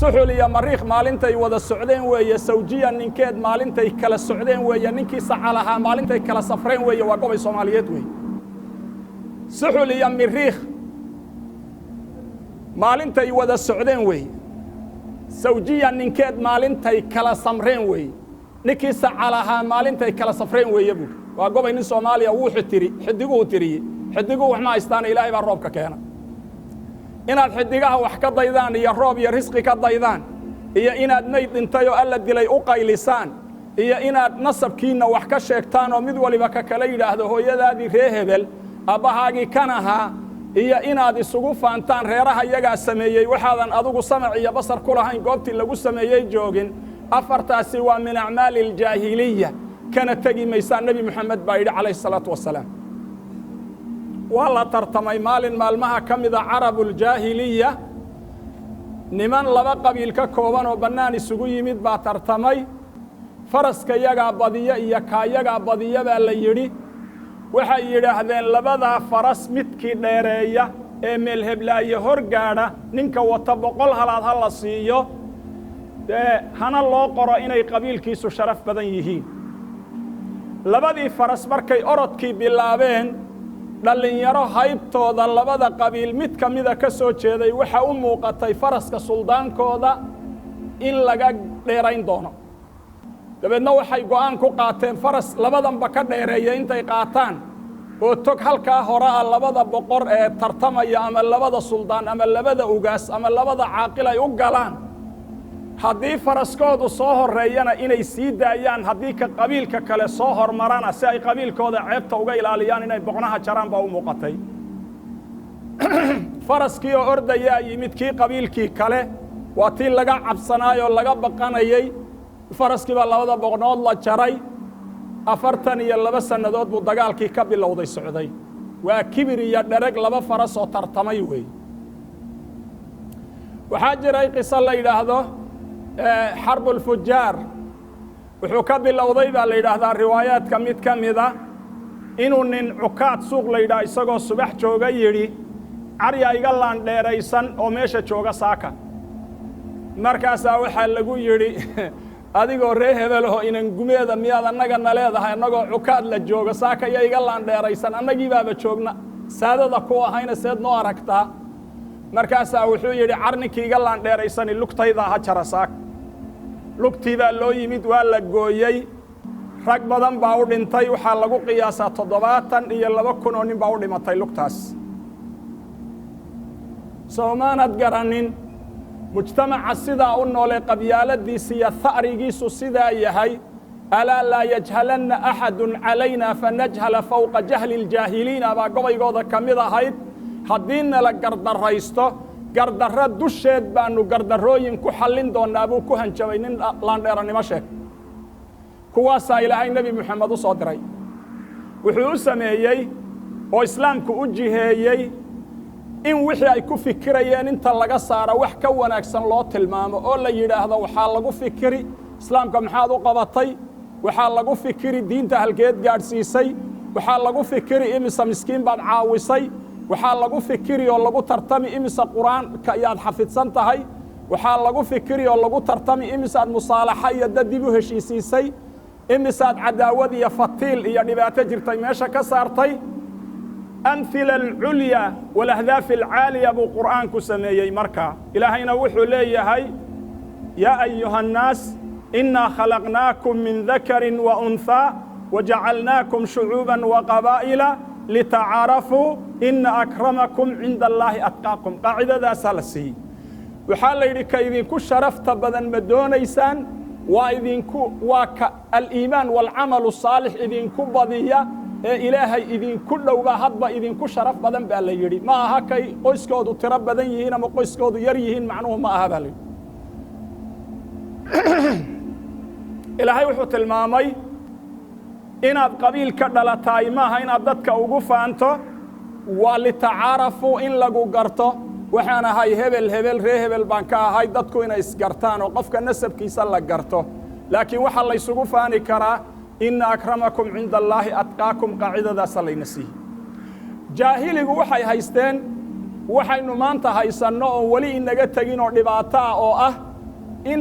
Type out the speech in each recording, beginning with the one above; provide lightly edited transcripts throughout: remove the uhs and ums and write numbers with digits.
Suxul iyo Mariikh maalintay wada socdeen weeye. Sawjiya ninkeed maalintay kala socdeen weeye. Ninkii saca lahaa maalintay kala safreen weeye. Waa gobay Soomaaliyeed weeye. Suxul iyo Miriikh maalintay wada socdeen weeye. Sawjiya ninkeed maalintay kala samreen weeye. Ninkii saca lahaa maalintay kala safreen weeye buuri. Waa gobay nin Soomaaliya. Wuxuu tiri, xidiguhu tiriyey, xidiguhu wax ma haystaana, Ilaahay baa roobka keena. Inaad xidigaha wax ka daydaan iyo roob iyo risqi ka daydaan, iyo inaad mayd dhintay oo Alla dilay u qaylisaan, iyo inaad nasabkiinna wax ka sheegtaan oo mid waliba ka kala yidhaahdo hooyadaadii ree hebel, abbahaagii kan ahaa, iyo inaad isugu faantaan reeraha iyagaa sameeyey waxaadan adigu samac iyo basar ku lahayn, goobtii lagu sameeyey joogin, afartaasi waa min acmaali aljaahiliya, kana tegi maysaan. Nebi Moxamed baa yidhi calayhi salaatu wasalaam. Waa la tartamay maalin maalmaha ka mida carabuuljaahiliya. Niman laba qabiil ka kooban oo bannaan isugu yimid baa tartamay. Faraska yagaa badiyo iyo kaayagaa badiya baa la yidhi. Waxay yidhaahdeen, labadaa faras midkii dheereeya ee meelheblaaye hor gaadha, ninka wata 100 halaad ha la siiyo, dee hana loo qoro inay qabiilkiisu sharaf badan yihiin. Labadii faras markay orodkii bilaabeen, dhallinyaro haybtooda labada qabiil mid ka mida ka soo jeeday waxa u muuqatay faraska suldaankooda in laga dheerayn doono. Dabeedna waxay go'aan ku qaateen faras labadanba ka dheereeya intay qaataan oo tog halkaa hore ah, labada boqor ee tartamaya ama labada suldaan ama labada ugaas ama labada caaqil ay u galaan. Haddii faraskoodu soo horreeyana inay sii daayaan, haddii ka qabiilka kale soo hormarana, si ay qabiilkooda ceebta uga ilaaliyaan, inay boqnaha jaraan baa u muuqatay. Faraskii oo ordayaa yimid kii qabiilkii kale. Waa tii laga cabsanaayoo laga baqanayey. Faraskii baa labada boqnood la jaray. 42 sannadood buu dagaalkii ka bilowday socday. Waa kibir iyo dhereg laba faras oo tartamay weey. Waxaa jiray qiso la yidhaahdo xarbulfujaar. Wuxuu ka bilowday baa la yidhaahdaa riwaayaadka mid ka mida inuu nin Cukaad suuq la yidhaha isagoo subax jooga yidhi, carya iga laandheeraysan oo meesha jooga saaka. Markaasaa waxaa lagu yidhi, adigoo ree hebelaho inan gumeeda, miyaad annagana leedahay annagoo Cukaad la joogo saaka ya iga laandheeraysan? Annagii baaba joogna, saadada ku ahayna, seed noo aragtaa? Markaasaa wuxuu yidhi, car ninkii iga laandheeraysani lugtaydaa ha jara saaka. Lugtii baa loo yimid, waa la gooyey. Rag badan baa u dhintay. Waxaa lagu qiyaasaa 72,000 oo nin baa u dhimatay lugtaas. Soomaanad garanin mujtamaca sidaa u noolee qabyaaladiisa iyo ha'rigiisu sidaa yahay? Alaa laa yajhalanna axadu calayna fanajhala fowqa jahli ljaahiliina baa gobaygooda ka mid ahayd. Haddii nala gardarraysto, gardarro dusheed baanu gardarrooyin ku xallin doonnaa, buu ku hanjabay nin laandheerannimo sheeg. Kuwaasaa Ilaahay Nebi Moxamed u soo diray. Wuxuu u sameeyey oo Islaamku u jiheeyey in wixii ay ku fikirayeen inta laga saaro wax ka wanaagsan loo tilmaamo oo la yidhaahdo, waxaa lagu fikiri Islaamka maxaad u qabatay, waxaa lagu fikiri diinta halkeed gaadhsiisay, waxaa lagu fikiri imise miskiin baad caawisay, waxaa lagu fikiri oo lagu tartami imise Qur-aanka ayaad xafidsan tahay, waxaa lagu fikiri oo lagu tartami imisaad musaalaxa iyo dad dib u heshiisiisay, imisaad cadaawad iyo fatiil iyo dhibaato jirtay meesha ka saartay. Amhila alculya walahdaaf alcaaliya buu Qur'aanku sameeyey. Markaa Ilaahayna wuxuu leeyahay, yaa ayuha annaas innaa khalaqnaakum min dakarin wa unhaa wajacalnaakum shucuuban wa qabaa'ila litacaarafuu ina akramakum cinda Allaahi atqaakum. Qaacidadaasaa la siiyey. Waxaa la yidhi, ka idinku sharafta badan ma doonaysaan? Waa idinku, waa ka aliimaan waalcamalu saalix idinku badiya ee Ilaahay idinku dhowbaa hadba idinku sharaf badan, baa la yidhi. Ma aha kay qoyskoodu tiro badan yihiin ama qoyskoodu yar yihiin, macnuhu ma aha, baa la yidhi. Ilaahay wuxuu tilmaamay inaad qabiil ka dhalataay maaha inaad dadka ugu faanto, waa litacaarafuu, in lagu garto. Waxaan ahay hebel hebel, ree hebel baan ka ahay, dadku inay isgartaan oo qofka nasabkiisa la garto. Laakiin waxaa laysugu faani karaa ina akramakum cinda Allaahi atqaakum. Qaacidadaasa layna siiyey. Jaahiligu waxay haysteen waxaynu maanta haysanno oon weli inaga tegin oo dhibaato ah oo ah In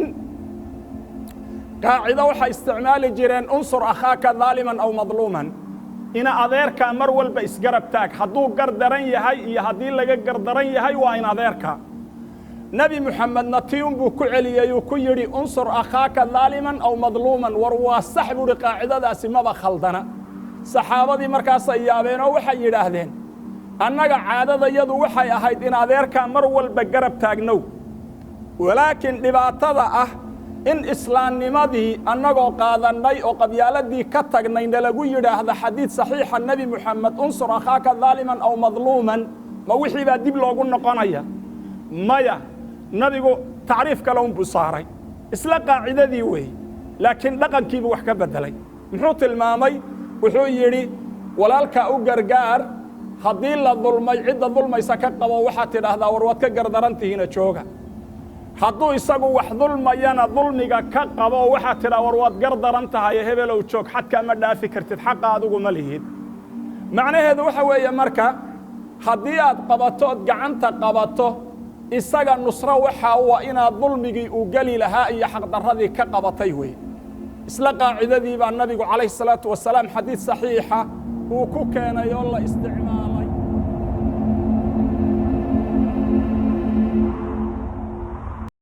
qaacido waxay isticmaali jireen: unsur akhaaka daaliman aw madluuman. Ina adeerkaa mar walba isgarab taag, hadduu gar daran yahay iyo haddii laga gar daran yahay, waa in adeerkaa. Nebi Moxamedna tii unbuu ku celiyey, uu ku yidhi: unsur akhaaka daaliman aw madluuman. War waa sax, buuhi, qaacidadaasi maba khaldana. Saxaabadii markaasay yaabeen oo waxay yidhaahdeen: annaga caadadayadu waxay ahayd in adeerkaa mar walba garab taagnow, walaakiin dhibaatada ah in islaamnimadii annagoo qaadannay oo qabyaaladii ka tagnay nalagu yidhaahda xadiid saxiixa Nebi Moxamed, unsur akhaaka daaliman aw madluuman, ma wixii baa dib loogu noqonaya? Maya, nabigu tacriif kale unbuu saaray. Isla qaacidadii weeye, laakiin dhaqankiibuu wax ka beddelay. Muxuu tilmaamay? Wuxuu yidhi: walaalkaa u gargaar haddii la dulmay, cidda dulmaysa ka qabo, waxaad tidhaahdaa: war waad ka gardaran tihiina jooga. Hadduu isagu wax dulmayana, dulmiga ka qabo, waxaad tidhaa: war waad gardaran tahay, hebelow, joog, xadkaa ma dhaafi kartid, xaqa adigu ma lihid. Macnaheedu waxa weeye, marka haddii aad qabato ood gacanta qabato isaga, nusro waxaa waa inaad dulmigii uu geli lahaa iyo xaqdarradii ka qabatay wey. Isla qaacidadii baa nabigu calayhi salaatu wasalaam xadiid saxiixa uu ku keenay oo la isticmaalay.